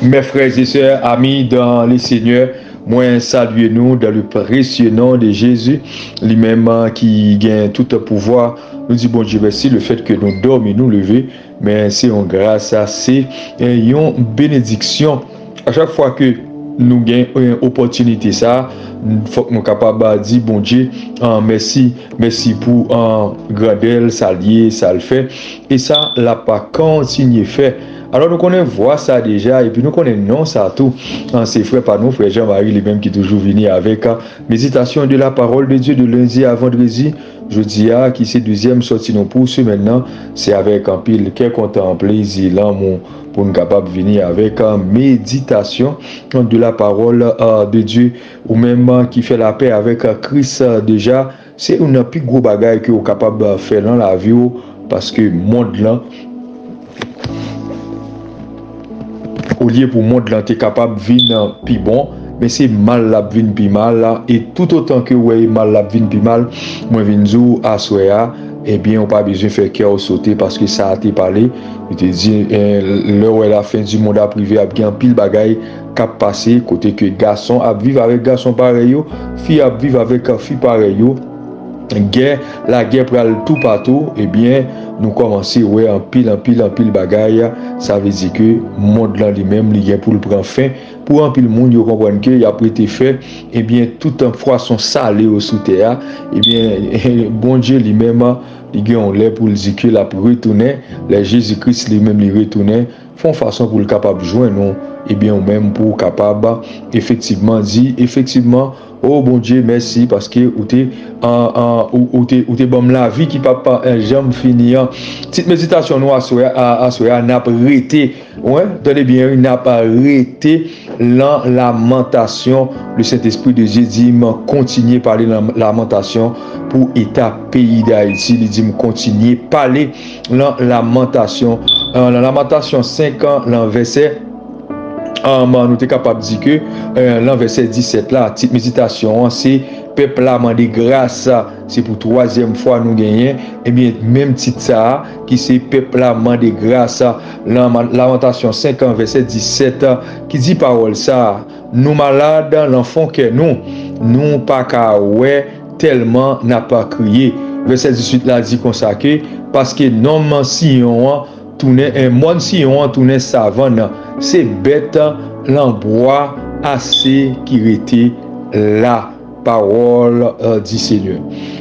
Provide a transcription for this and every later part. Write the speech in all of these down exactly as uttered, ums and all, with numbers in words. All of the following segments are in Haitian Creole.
Mes frères et sœurs, amis dans le Seigneur, mwen salye nou dans le précieux nom de Jésus, li menm ki gen tout pouvwa. Nou di Bondye mèsi le fèt ke nou dòmi, nou leve, men se yon gras, se yon benediksyon. A chak fwa ke nou gen yon opòtinite sa, fòk nou kapab di Bondye mèsi, mèsi pou grandè l, sa l ye, sa l fè. E sa l ap kontinye fè. Alò, nou konnen vwa sa deja, epi nou konnen non sa tou. Se frè pa nou, frè Jean Marie, li menm ki toujou vini avèk meditasyon de la parole de Dieu de lundi à vendredi. Jodi a, ki se dezyèm sòti nou pou semèn nan, se avèk anpil kè kontan, plezi, lanmou, pou n kapab vini avèk meditasyon de la parole de Dieu. Ou menm ki fè lapè avèk Kris deja, se youn nan pi gwo bagay ke w kapab fè nan lavi w, paske mond lan, olye pou mond lan te kapab vin pi bon, men se mal l ap vin pi mal. E toutotan ke w wè e mal l ap vin pi mal, mwen vin di w aswè a, ebyen, ou pa bezwen fè kè w sote, paske sa a te pale. Li te di, lè w wè lafen di mond ap rive, ap gen anpil bagay k ap pase, kote ke gason ap viv avèk gason parèy yo, fi ap viv avèk fi parèy yo. Gè, lagè pral toupatou, ebyen, nou kòmanse wè anpil, anpil, anpil bagay. Sa vle di ke mond lan li menm, li gen pou l pran fen. Pou anpil moun, yo konprann ke y ap rete fè, ebyen, tout pwason sale yo sou tè a. Ebyen, Bondye li menm, li gen yon lè pou l di ke l ap retounen. Lè Jezi Kris li menm li retounen, fè yon fason pou l kapab jwenn ou, ebyen, ou menm pou w kapab efektivman di, efektivman, o Bondye, mèsi paske ou te, an, an, ou, ou te, ou te ban m lavi ki p ap, eh, janm fini an. Tit meditasyon nou aswè a, aswè a, n ap rete, wi, tande byen, wi, n ap rete lan Lamantasyon. Le Sentespri de Dye di m kontinye pale lan Lamantasyon pou eta peyi Dayiti. Li di m kontinye pale lan Lamantasyon. Lan Lamantasyon senk an, lan vèsè, um, nou te kapab di ke, eh, lan vèsè disèt la, tit meditasyon an se pèp la mande gras. Se pou twazyèm fwa nou genyen, ebyen, menm tit sa a, ki se pèp la mande gras. Lan Lamantasyon senk an, vèsè disèt, ki di pawòl sa a, nou malad lan fon kè nou, nou pa ka wè tèlman n ap kriye. Vèsè dizuit la di konsa ke, paske nonm Siyon an tounen, eh, mòn Siyon an tounen savann, se bèt lan bwa ase ki rete la. Pawòl, eh, di Senyè.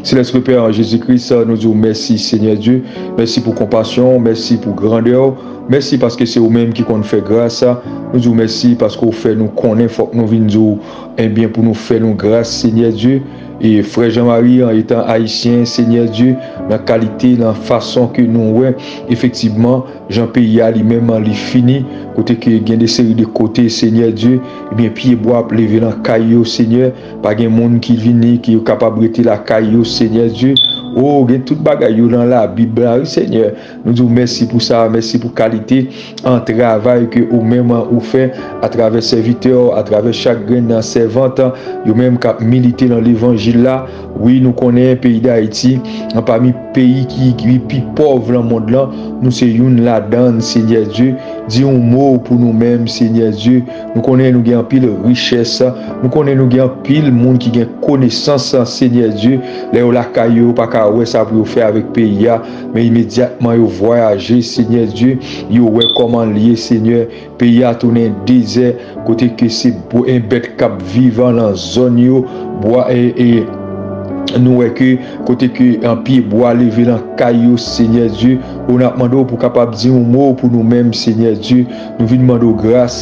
Selès Pè an Jezi Kris, nou di w mèsi, Senyè Dye. Mèsi pou konpasyon w, mèsi pou grandè w. Mèsi paske se ou menm ki konn fè gras. Nou di w mèsi paske w fè nou konnen fòk nou vin di w, ebyen, pou nou fè nou gras, Senyè Dye. E frè Jean Marie, an etan ayisyen, Senyè Dye, nan kalite, nan fason ke nou wè, efektivman, jan peyi a li menm li fini, kote ke gen de seri de kote, Senyè Dye, ebyen, pye bwa ap leve lan kay yo, Senyè, pa gen moun ki vini, ki yo kapab rete lakay yo, Senyè Dye. O, gen tout bagay yo lan Labib la, wi, Senyè. Nou di w mèsi pou sa, mèsi pou kalite an travay ke ou menm ou fè atravè sèvitè w, atravè chak grenn nan sèvant yo menm k ap milite nan levanjil la. Wi, nou konnen peyi Dayiti, nan pami peyi ki, ki pi pòv lan mond lan, nou se youn ladan, Senyè Dye. Di yon mo pou nou menm, Senyè Dye. Nou konnen nou gen anpil richès, nou konnen nou gen anpil moun ki gen konesans, Senyè Dye. Lè yo lakay yo, yo pa ka wè sa pou yo fè avèk peyi a, men imedyatman yo vwayaje, Senyè Dye, yo wè kòman l ye, Senyè. Peyi a tounen dezè, kote ke se bò, en bèt k ap viv lan zòn yo, bwa, e, e, nou wè ke kote ke, an, pye bwa leve lan kay yo, Senyè Dye, o, n ap mande w pou w kapab di yon mo pou nou menm, Senyè Dye. Nou vin mande w gras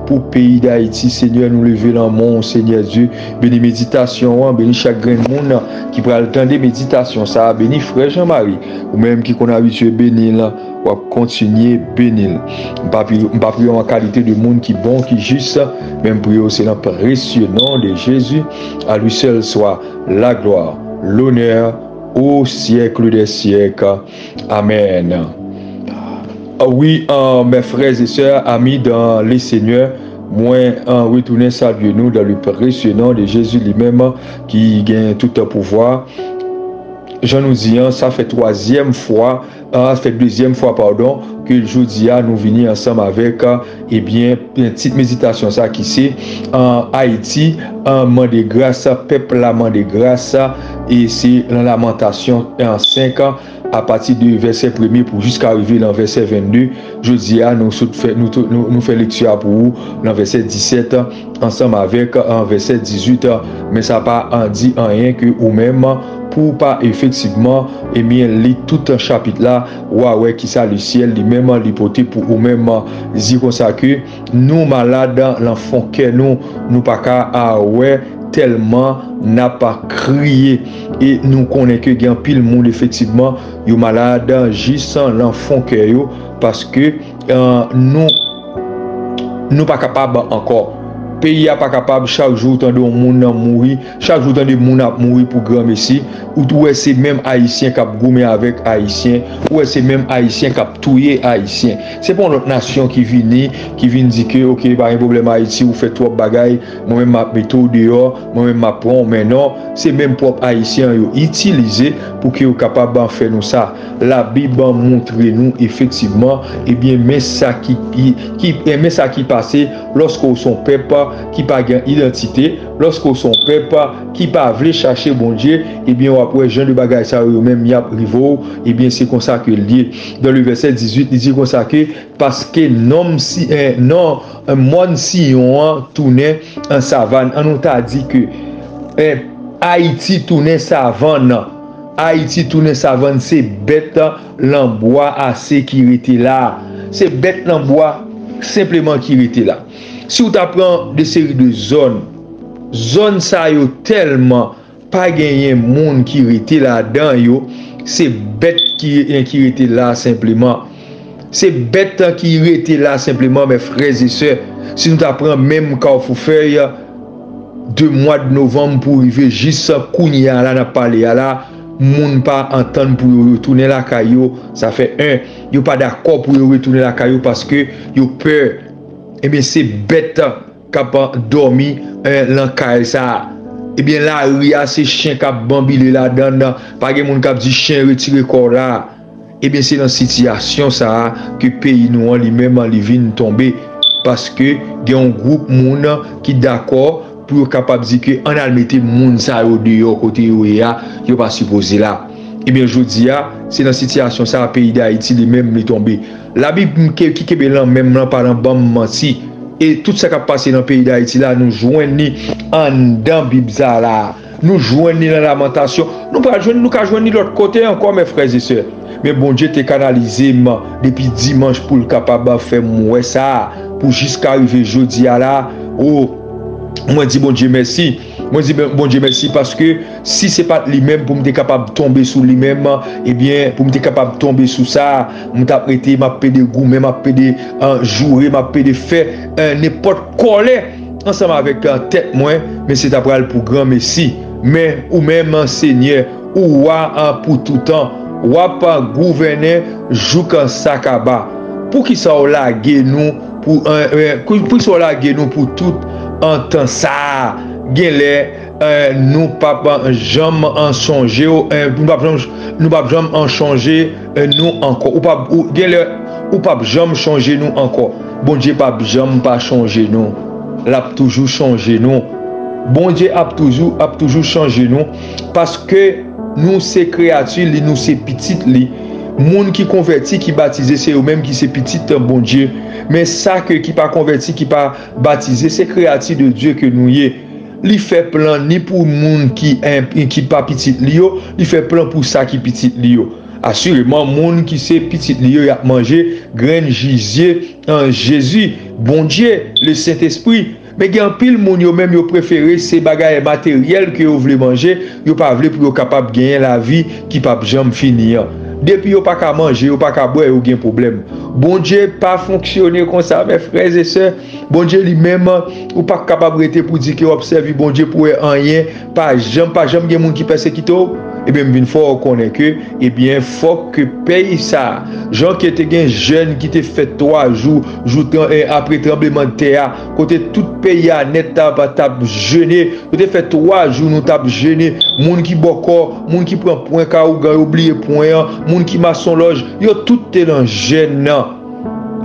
pou peyi Dayiti, Senyè, nou leve lan men w, Senyè Dye. Beni meditasyon an, beni chak grenn moun ki pral tande meditasyon sa a, beni frè Jean Marie, ou menm ki konn abitye beni l, w ap kontinye beni l. M pa pri-, m pa priye w an kalite de moun ki bon, ki jis, men m priye w se nan presye non de Jezi. A lui seul soit la gloire, l'honneur au siècle des siècles. Amen. Ah wi, ah, mes frères et sœurs, amis dans le Seigneur, mwen, ah, retounen salye nou dans le précieux nom de Jésus li menm ki gen tout pouvwa. Jan nou di an, sa fè twazyèm fwa, ah, sa fè dezyèm fwa, padon, ke jodi a nou vini ansanm avèk, ebyen, tit meditasyon sa ki se, an Ayiti, an mande gras, pèp la mande gras, e se nan Lamantasyon, an senk, apati de vèsè premye pou jiska rive nan vèsè vennde. Jodi a, nou sot fè, nou, tou- nou, nou fè lekti a pou ou nan vèsè disèt ansanm avèk, an vèsè dizuit, men sa pa an di anyen ke ou menm, pou w pa efektivman, ebyen, li tout chapit la, w a wè kisa lesyèl li menm li pote pou ou menm. Di konsa ke nou malad nan fon kè nou, nou pa ka, a, wè tèlman n ap kriye. E nou konnen ke gen anpil moun efektivman, yo malad jis nan fon kè yo, paske, a, nou nou pa kapab ankò. Peyi a pa kapab, chak jou w tande yon moun nan mouri, chak jou w tande moun ap mouri pou granmesi. Ou wè se menm Ayisyen k ap goumen avèk Ayisyen, ou wè se menm Ayisyen k ap touye Ayisyen. Se pa yon lòt nasyon ki vini, ki vin di ke, oke, pa gen pwoblèm Ayiti, ou fè twòp bagay, mwen menm m ap mete w deyò, mwen menm m ap pran w, men non, se menm pwòp Ayisyen an yo itilize pou ke yo kapab fè nou sa. Labib montre nou efektivman, ebyen, men sa ki, ki, ki, men sa ki pase lòske w se yon pèp ki pa gen idantite, lòske w se yon pèp ki pa vle chache Bondye, ebyen, w ap wè jan de bagay sa yo, yo menm, y ap rive w, ebyen, se konsa ke l ye. Dans le verset dix-huit, li di konsa ke, paske nonm si, eh, non, eh, mòn Siyon an tounen an savann. An nou ta di ke, eh, Ayiti tounen savann. Ayiti tounen savann, se bèt nan bwa ase ki rete la. Se bèt nan bwa senpleman ki rete la. Si w ta pran de seri de zòn, zòn sa yo tèlman pa genyen moun ki rete ladan yo, se bèt ki, ki rete la senpleman. Se bèt ki rete la senpleman, mes frères et sœurs. Si nou ta pran menm Kafou Fèy, de mwa de novanm pou rive jis kounye a la n ap pale a la, moun pa antann pou yo retounen lakay yo. Sa fè en, yo pa dakò pou yo retounen lakay yo paske yo pè. Ebyen, se bèt k ap dòmi, eh, lan kay sa a. Ebyen, lari a, se chen k ap banbile ladan l. Pa gen moun k ap di chen retire kò w la. Ebyen, se nan sitiyasyon sa a ke peyi nou an li menm li vin tonbe. Paske gen yon gwoup moun ki dakò pou yo kapab di ke ann al mete moun sa yo deyò kote yo ye a, yo pa sipoze la. Ebyen, jodi a, se nan sitiyasyon sa a peyi Dayiti li menm li tonbe. Labib ke, ki kenbe lan men m lan pa nan ban m manti. E tout sa k ap pase nan peyi Dayiti la, nou jwenn li anndan Bib sa la. Nou jwenn li nan Lamantasyon. Nou pral jwenn, nou ka jwenn li lòt kote ankò, mes frères et sœurs. Men Bondye te kanalize m depi dimanch pou l kapab fè m wè sa, pou jiska rive jodi a la. O, mwen di Bondye mèsi. Mwen di Bondye mèsi paske si se pa t li menm pou m te kapab tonbe sou li menm, ebyen, pou m te kapab tonbe sou sa, m t ap rete, m ap pede goumen, m ap pede, eh, joure, m ap pede fè, eh, nenpòt kòlè ansanm avèk, eh, tèt mwen, men se ta pral pou granmesi. Men ou menm, Senyè, ou wa, eh, pou toutan, w ap gouvènen jouk sa kaba. Poukisa w lage nou pou, eh, eh, pou, poukisa w lage nou pou tout an tan sa a? Genlè, eh, nou p ap janm an sonje w, eh, nou p ap janm, nou p ap janm an chonje, eh, nou ankò. Ou p ap, ou, genlè, ou p ap janm chonje nou ankò. Bondye p ap janm pa chonje nou. L ap toujou chonje nou. Bondye ap toujou, ap toujou chonje nou, paske nou se kreyati li, nou se pitit li. Moun ki konvèti, ki batize, se yo menm ki se pitit Bondye. Men sa ke ki pa konvèti, ki pa batize, se kreyati de Dye ke nou ye. Li fè plan ni pou moun ki, ki pa pitit li yo, li fè plan pou sa ki pitit li yo. Asireman, moun ki se pitit li yo, y ap manje grenn jizye an Jezi, Bondye, le Sentespri. Men gen anpil moun, yo menm, yo prefere se bagay materyèl ke yo vle manje, yo pa vle pou yo kapab genyen lavi ki p ap janm fini an. Depi yo pa ka manje, yo pa ka bwè, yo gen pwoblèm. Bondye pa fonksyone konsa, mes frères et sœurs. Bondye li menm, ou pa kapab rete pou di ke w ap sèvi Bondye pou wè anyen. Pa janm, pa janm gen moun ki pèsekite w. Ebyen, m vin fè w konnen ke, ebyen, fòk ke peyi sa a, jan ke te gen jèn ki te fèt twa jou, jou tran-, eh, apre tranblemanntè a, kote tout peyi a nèt t ap, t ap jene, yo te fè twa jou nou t ap jene, moun ki bòkò, moun ki pran pwen ka ougan, yo bliye pwen an, moun ki masonlòj, yo tout te nan jèn nan.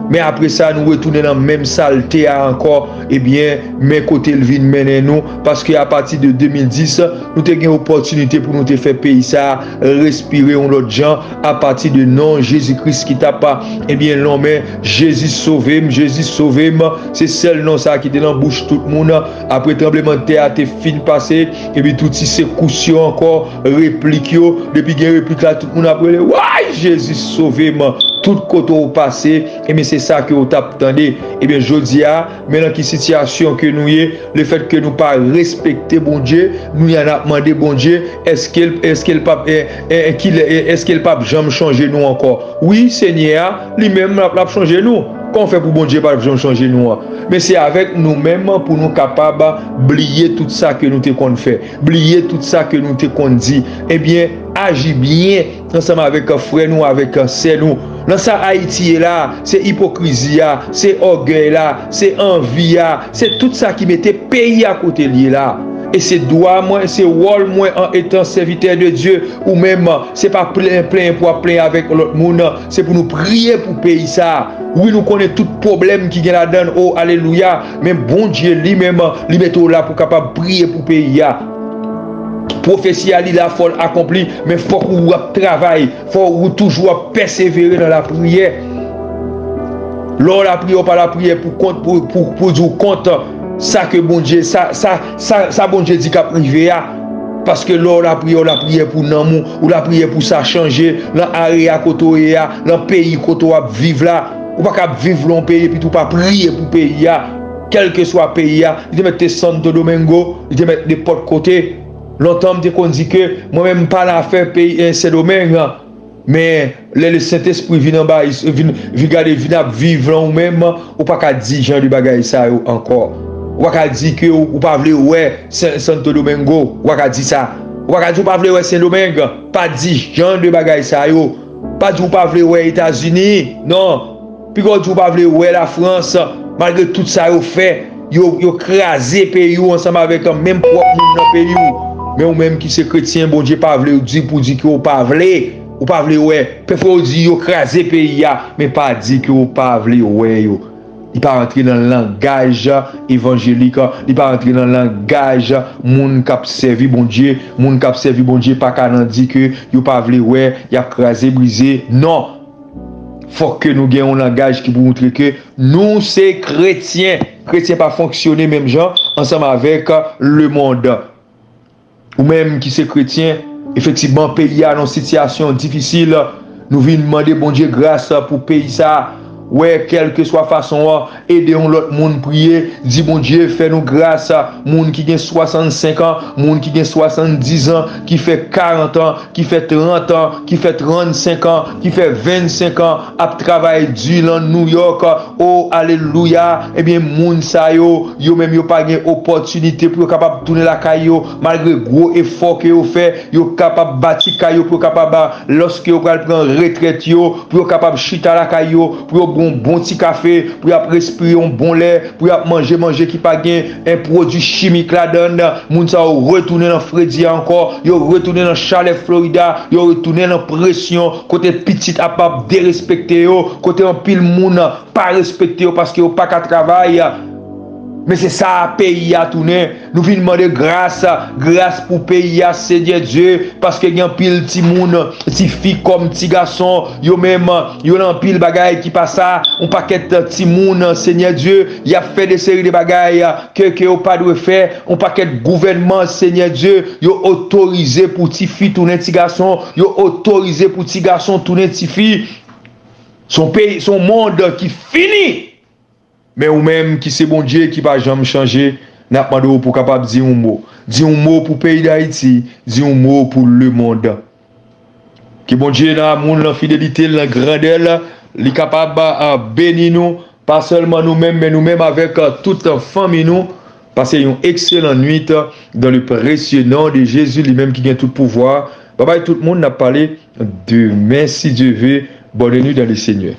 Men apre sa, nou retounen nan menm salte a ankò. Ebyen, men kote l vin mennen nou. Paske apati de de mil dis, nou te gen opòtinite pou nou te fè peyi sa a respire yon lòt jan. Apati de non Jezi Kris ki t ap, ebyen, lonmen, Jezi sove m, Jezi sove m. Se sèl non sa a ki te nan bouch tout moun. Apre tranblemanntè a te fin pase, epi tout ti sekous yo ankò, replik yo, depi gen replik la, tout moun ap rele, way, Jezi sove m. Tout kote w pase, ebyen, se sa ke w t ap tande. Ebyen, jodi a, men nan ki sitiyasyon ke nou ye, lefèt ke nou pa respekte Bondye, nou y a n ap mande Bondye, èske l, èske l p ap, e, e, e, kilè, e, èske l p ap janm chonje nou ankò? Wi, Senyè a, li menm l ap, l ap chonje nou. Kòman fè pou Bondye pa janm chonje nou an? Men se avèk nou menm pou nou kapab bliye tout sa ke nou te konn fè, bliye tout sa ke nou te konn di. Ebyen, aji byen ansanm avèk frè nou, avèk sè nou. Nan sa Ayiti ye la, se ipokrizi a, se ògèy la, se anvi a, se tout sa ki mete peyi a kote l ye la. E se dwa mwen, se wòl mwen an etan sèvitè de Dye, ou menm, se pa plenyen, plenyen pou w ap plenyen avèk lòt moun, se pou nou priye pou peyi sa a. Wi, nou konnen tout pwoblèm ki gen ladan l, o alelouya, men Bondye li menm, li mete w la pou w kapab priye pou peyi a. Pwofesi a li la, fò l akonpli, men fòk ou ap travay, fò ou toujou ap pèsevere nan lapriyè. Lè w lapriyè, w pa lapriyè pou kont, pou, pou, pou di w kont sa ke Bondye, sa, sa, sa, sa Bondye di k ap rive a. Paske lè w lapriyè, w lapriyè pou nanm ou, ou lapriyè pou sa chanje nan area kote w ye a, nan peyi kote w ap viv la. Ou pa ka ap viv nan yon peyi epi tou w pa priye pou peyi a. Kèlkeswa peyi a, li te mèt te Santo Domingo, li te mèt nenpòt kote. Lontan m te konn di ke mwen menm m pa nan afè peyi, eh, Sendomeng. Men lè Lesentespri vin anba, vin, vin gade, vin ap viv lan ou menm, ou pa ka di jan de bagay sa yo ankò. Ou pa ka di ke ou, ou pa vle wè Sen-, Santo Domingo, ou pa ka di sa. Ou pa ka di ou pa vle wè Sendomeng, pa di jan de bagay sa yo. Pa di ou pa vle wè Etazini, non. Piga w di ou pa vle wè Lafrans, malgre tout sa yo fè, yo, yo kraze peyi w ansanm avèk menm pwòp moun nan peyi w. Men ou menm ki se kretyen, Bondye pa vle w di pou di ke w pa vle, ou pa vle wè. Prefere w di yo kraze peyi a, men pa di ke w pa vle wè yo. Li pa rantre nan langaj evanjelik, li pa rantre nan langaj moun k ap sèvi Bondye. Moun k ap sèvi Bondye pa ka nan di ke yo pa vle wè, y ap kraze brize. Non! Fòk ke nou gen yon langaj ki pou moutre ke nou se kretyen. Kretyen pa fonksyone menm jan ansanm avèk lemonn. Ou menm ki se kretyen, efektivman, peyi a nan yon sitiyasyon difisil. Nou vin mande Bondye gras pou peyi sa a. Wè, kèlkeswa fason an, ede yon lòt moun priye, di Bondye, fè nou gras. Moun ki gen swasannsenk an, moun ki gen swasanndis an, ki fè karant an, ki fè trant an, ki fè trannsenk an, ki fè vennsenk an, ap travay di lan Nouyòk. O, alelouya! Ebyen, moun sa yo, yo menm yo pa gen opòtinite pou yo kapab tounen lakay yo, malgre gwo efò ke yo fè, yo kapab bati kay yo, pou yo kapab, lòske yo pral pran retrèt yo, pou yo kapab chita lakay yo, pou yo gen yon bon ti kafe, pou y ap respire yon bon lè, pou y ap manje manje ki pa gen, eh, pwodui chimik ladan l. Moun sa yo retounen nan fredi a ankò, yo retounen nan chalè Florida, yo retounen nan presyon, kote pitit ap, ap derespekte yo, kote anpil moun pa respekte yo paske yo pa ka travay. Men se sa peyi a tounen. Nou vin mande gras, gras pou peyi a, Senyè Dye, paske gen anpil timoun, tifi kòm tigason, yo menm, yo nan anpil bagay ki pa sa, yon pakèt timoun, Senyè Dye, y ap fè de seri de bagay ke, ke yo pa dwe fè, yon pakèt gouvènman, Senyè Dye, yo otorize pou tifi tounen tigason, yo otorize pou tigason tounen tifi. Se yon peyi, se yon mond ki fini. Men ou menm ki se Bondye ki pa janm chanje, n ap mande w pou w kapab di yon mo. Di yon mo pou peyi Dayiti, di yon mo pou lemonn. Ke Bondye nan amou l, nan fidelite l, nan grandè l, li kapab, a, beni nou, pa sèlman nou menm, men nou menm avèk, a, tout fanmi nou. Pase yon ekselan nwit, a, dans le précieux nom de Jésus, li menm ki gen tout pouvwa. Babay tout moun, n ap pale demen, si Dye ve. Bonne nuit dans le Seigneur.